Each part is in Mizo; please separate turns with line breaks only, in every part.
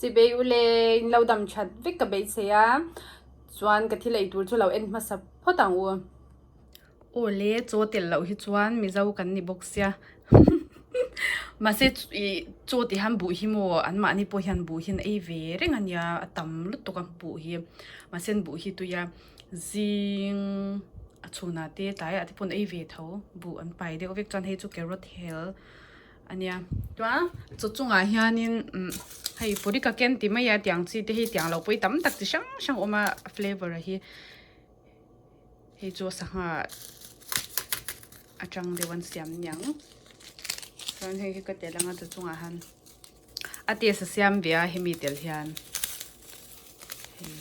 Chibei ule in lo dam that vek ka beisei a, chuan ka thil ei tur chu lo en hmasa phawt ang u. Aw le, chaw tel loh hi chuan Mizo kan ni bawk sia. Mahse ih chaw tih hian buh hi maw anmahni pawh hian buh hi an ei ve reng a nia, a tam lutuk a buh hi. Mahse an buh hi tui a zing a chhunah te tlaiah te pawh an ei ve tho buh an pai deuh vek chuan hei chu carrot hel a nia. Chuan chaw chungah hianin umm hei furikake an ti mai a tiang chi te hi tiang lo pawh hi tam tak chi hrang hrang a awm a a flavour hi. Hei chu sangha atang deuh an siam niang chuan hei hi ka tel anga chu chungah hian a taste a siam ve a hemi tel hian hei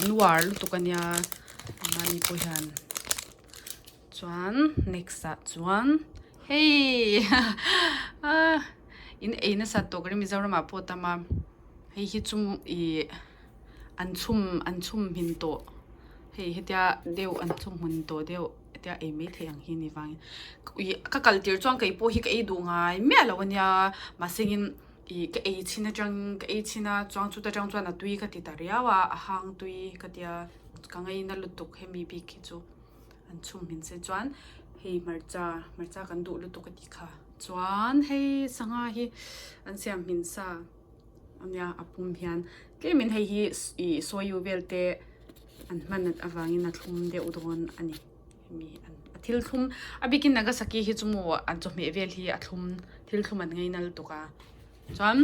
an uar lutuk ania mahni pawh hian chuan next ah chuan hei ah in ei nasa tawk ri Mizoram ah pawh a tam a hei hi chu ih. An chhum an chhum hmin tawh hei hetia deuh an chhum hmun tawh deuh hetia ei mai theih ang hi ni vangin ih ka kal tir chuan kei pawh hi ka ei duh ngai miah lo ania mahse in ih ka ei chhin atang ka ei chhin a chuan chuta tang chuan a tui ka ti ta riau a a hang tui ka tia ka ngaina lutuk hemi bik hi chu an chhum hmin se chuan hei hmarcha hmarcha kan duh lutuk a tih kha chuan hei sangha hi an siam hmin sa. Ania a pum hian tlemin hei hi ih sawiu vel te an hman avangin a thlum deuh dawn a ni hemi a thil thlum a bikin Nagasaki hi chu maw an chawhmeh vel hi a thlum thil thlum an ngaina lutuk a chuan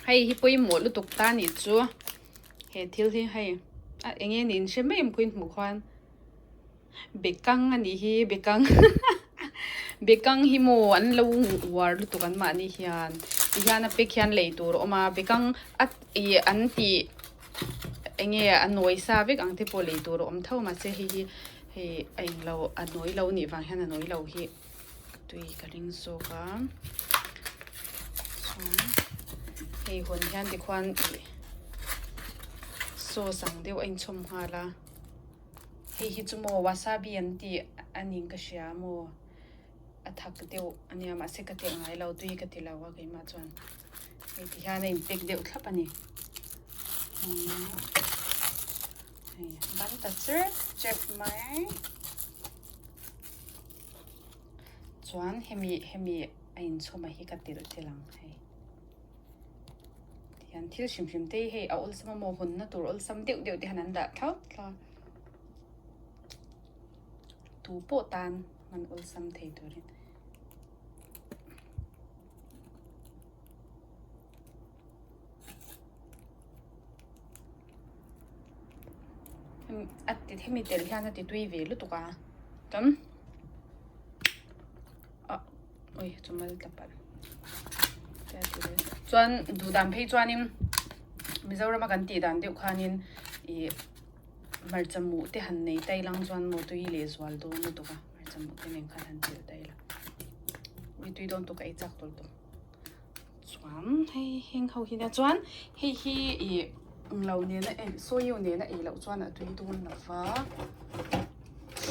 hei hi pawimawh lutuk ta nih chu he thil hi hei a eng nge niin hre mai em khaw in hmuh khuan. Bekang a nih hi bekang bekang hi maw an lo uar lutuk an mahni hian tihian a pack hian lei tur a awm a bekang a ih an tih eng nge a nawi sa vek ang te pawh lei tur a awm tho mahse hei hi hei a englo a nawi lo nih vang hian a nawi lo hi a tui ka ring zawk a chuan hei hawn hian tikhuan ih sauce ang deuh a inchhawm nghal a. Hei hi chu maw wasabi an tih a ning ka hria maw a thak deuh a nia mahse ka telh ngai lo tui ka ti lo a keimah chuan hei ti hian a in pack deuh thlap a ni hei ban ta chep chep mai chuan hemi hemi a inchhawm a hi ka telh tel ang hei. Tihian thil hrim hrim te hi hei a awlsam a maw hawnna tur awlsam deuh deuh te hian an dah thlauh thlauh a tu pawh tan hman awlsam thei turin. A ti hemi tel hian a ti tui ve lutuk a chuan ah ui chu mal tla palh chuan duh dan phei chuanin Mizoram a kan tih dan deuh khanin ih hmarcha muh te han nei tai lang chuan maw tui leh zual dawn lutuk a hmarcha muh te nen khan han telh tai la ui tui dawn tawk a ei chak tawlh tawh. Chuan hei heng ho hi nia chuan hei hi ih englo nena ei sawiu nena ei loh chuan a tui dawn lo va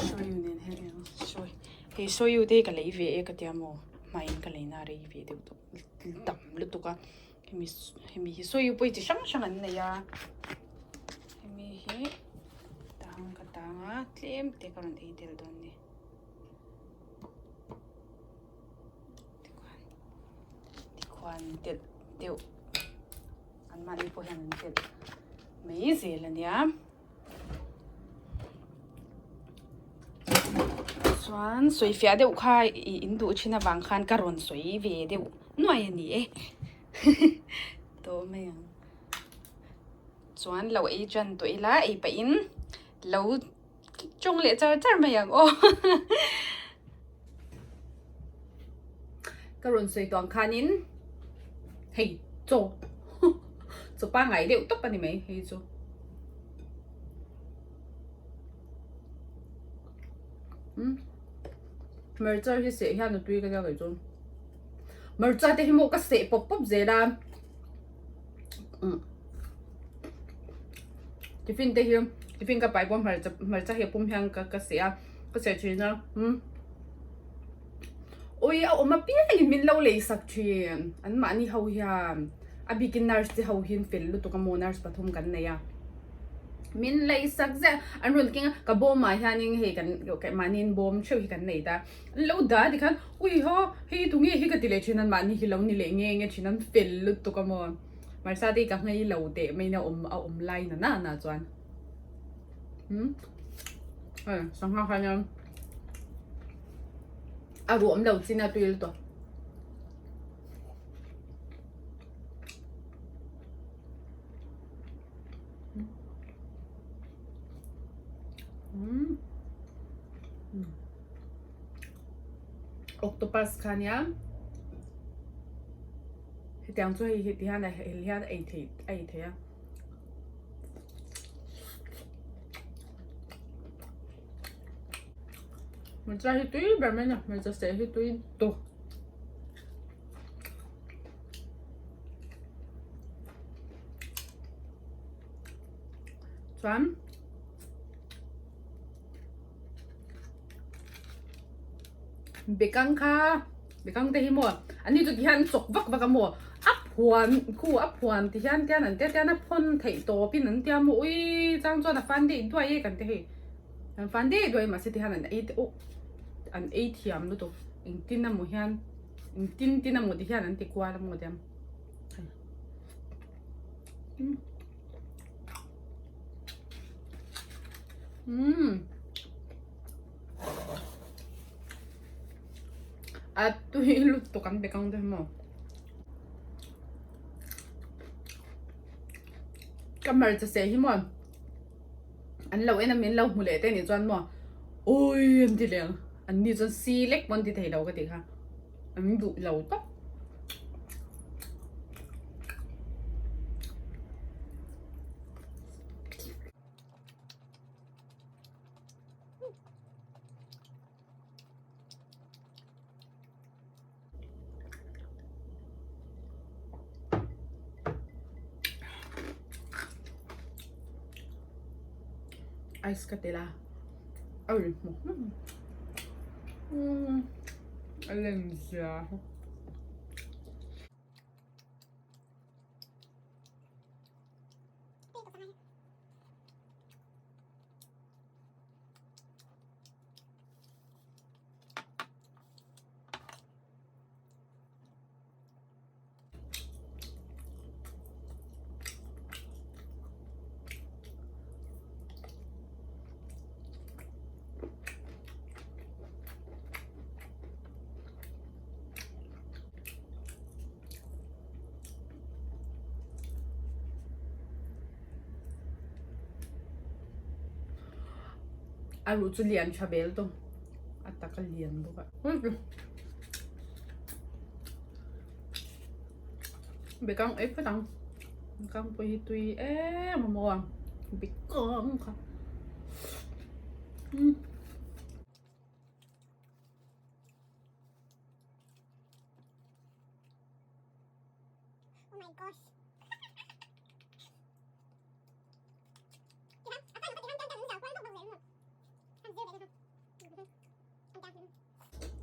sawiu nen hian eng sawi hei sawiu te hi ka lei ve e ka tia maw hmain ka lei na rei ve deuh tawh tam lutuk a hemi hemi hi sawiu pawh hi chi hrang hrang an nei a hemi hi tang ka tang a tlem te ka rawn ei tel dawn a ni. Tikhuan tikhuan telh deuh anmahni pawh hian an telh mai zel a nia chuan sawi fiah deuh kha ih in duh thin avang khan ka rawn sawi ve deuh nuai a ni e tawh mai ang chuan lo ei tan tawh ila ei pahin lo. Tawng leh char char mai ang aw. Ka rawn sawi tuang khanin hei chaw chaw pangngai deuh tawp a ni mai hei chu. Umm hmarcha hi seh hian a tui ka tia kei chu. Hmarcha te hi maw ka seh pawp pawp zel a umm tiffin te hi tiffin ka pai pawh hmarcha hmarcha hi a pum hian ka ka seh a ka seh thin a umm. Ui a awm apiangin min lo lei sak thin an mahni ho hian a bikin nurse te ho hian fel lutuk a maw nurse pathum kan nei a min lei sak ziah an rawn keng a ka bawm ah hianin hei kan mahniin bawm theuh hi kan nei ta an lo dah tikhan ui haw hei tunge hi ka ti leh thin an mahni hi lo ni leh nge nge thin an fel lutuk a maw Marsa te hi ka nghei lo teh mai in a awm a awm lai na na chuan umm hei sangha kha nia. A ruam lo chin a tui lutuk. Octopus kha nia hetiang chu hei ti hian hian ei theih a ei theih a. Hmeichhia hi tui ber mai a ni hmeichhe seh hi tui tawp. Chuan bekang kha bekang te hi maw an ni chu ti hian an chawk vak vak a maw a phuan khu a phuan ti hian tian an tia tian a phawn theih tawp in an tia maw ui chang chuan a fan daih duai e kan ti hei. An fan daih duai mahse ti hian an ei oh an ei thiam lutuk engtin emaw hian engtin tin emaw ti hian an ti kual emaw ti ang umm a tui lutuk an bekang te hi maw ka hmarcha seh hi maw. An lo en a min lo hmu leh te nih chuan maw awii an ti leh ang an ni chuan si lek pawn ti thei lo ka tih kha an duh lo tawp. Ice ka tel a a ri hmawk hmawk a lem zia. A ruh chu lian tha vel tawh a tak a lian bawk a bekang ei phawt ang bekang pawh hi tui em a maw a bekang kha umm.
Oh my gosh.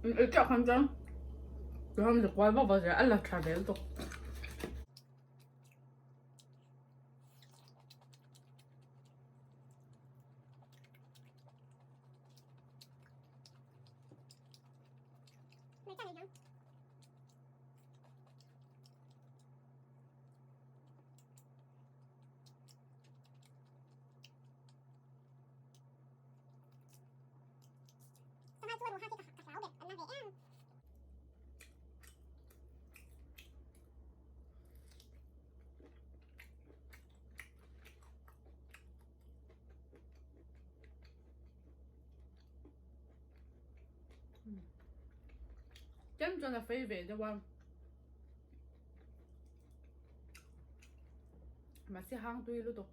Ei chiah khan chuan tihian mi kual vak vak zel a la tha zel tawk. Tlem chuan a fei ve deuh a. Mahse hang tui lutuk.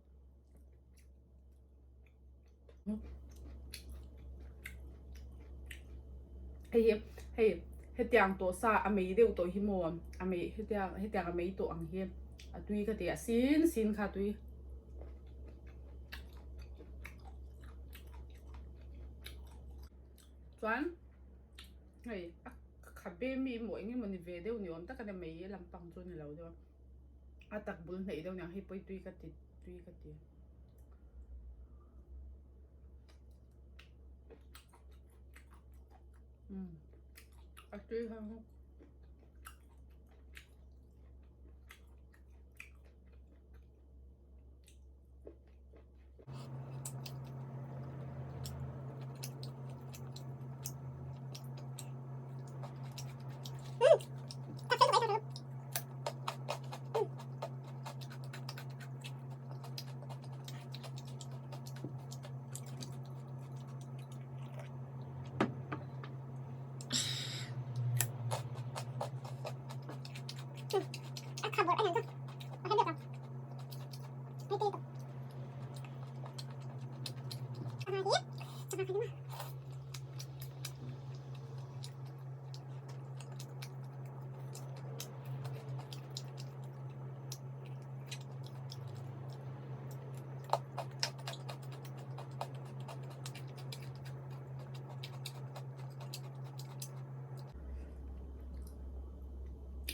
Hei hi hei hetiang tawh sa a mei deuh tawh hi maw a mei hetiang hetiang a mei tawh ang hi a tui ka ti a sin sin kha a tui. Chuan hei a. khabe mi emaw eng emaw ni ve deuh ni awm tak a nia mei lampang chu a ni lo deuh a a tak bul hnaih deuh aniang hei pawh hi tui ka ti tui ka ti. Umm a tui kha chu.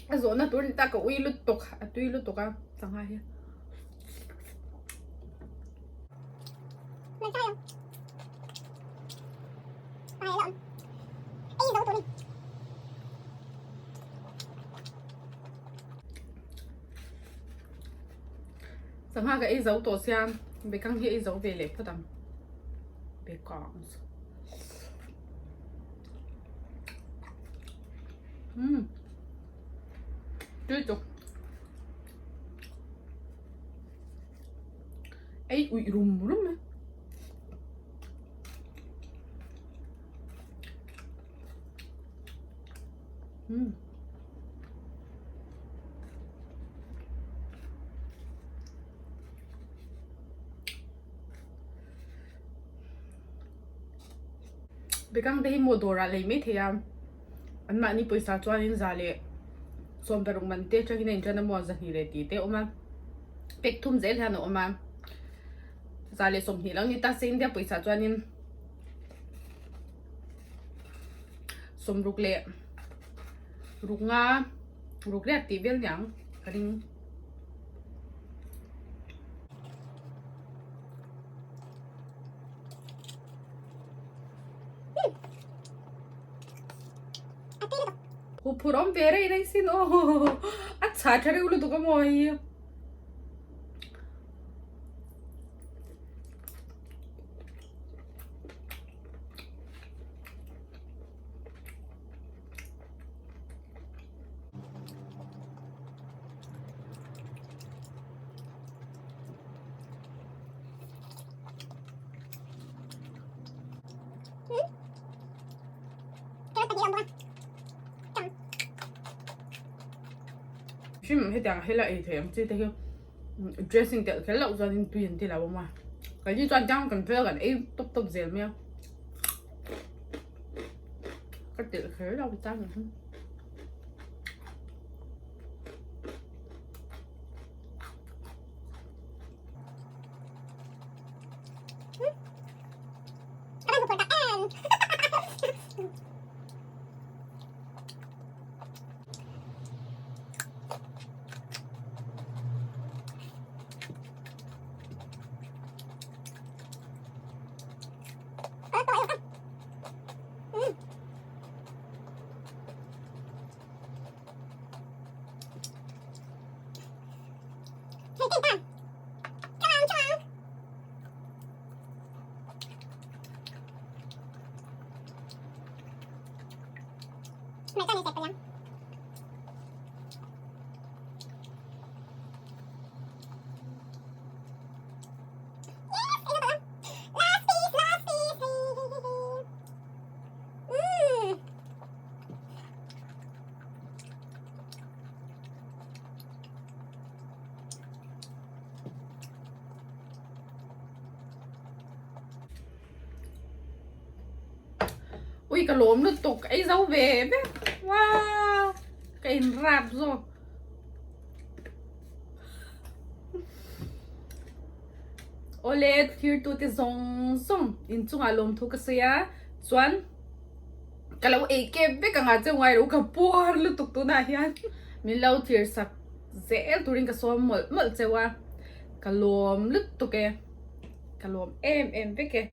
A zawhna tur ni ta ka ui lutuk a tui lutuk a sangha hi. Sangha ka ei zo tawh sia bekang hi ei zo ve leh phawt ang bekang umm tui tuk ei uih rum rum a. Umm. Bekang te hi maw dawrah lei mai thei a anmahni pawisa chuanin za leh sawmparuk man te atangin a intan a maw zahnih leh tih te a awm a pack thum zel hian a awm a za leh sawmhnih lo ni ta se India pawisa chuanin. Sawmruk leh ruk nga ruk riat tih vel niang ka ring. Huphurh awm ve rei rei sin aw a chhah tha reuh lutuk a maw hei. Hrim hetiang hela ei thei ang chi te hi dressing telh kher loh chuanin tui an ti lo awm a keini chuan tiang kan vel kan ei tawp tawp zel mai a ka telh kher lo tan ang. Ui ka lawm lutuk ei zo ve vek wow ka in rap zawk awle thirtu te zawng zawng inchungah lawmthu ka sawi a chuan. Ka lo ei kep vek anga cheu ngai lo ka puar lutuk tunah hian min lo thlir sak zel turin ka sawm mawlh mawlh cheu a, ka lawm lutuk e, ka lawm em em vek e.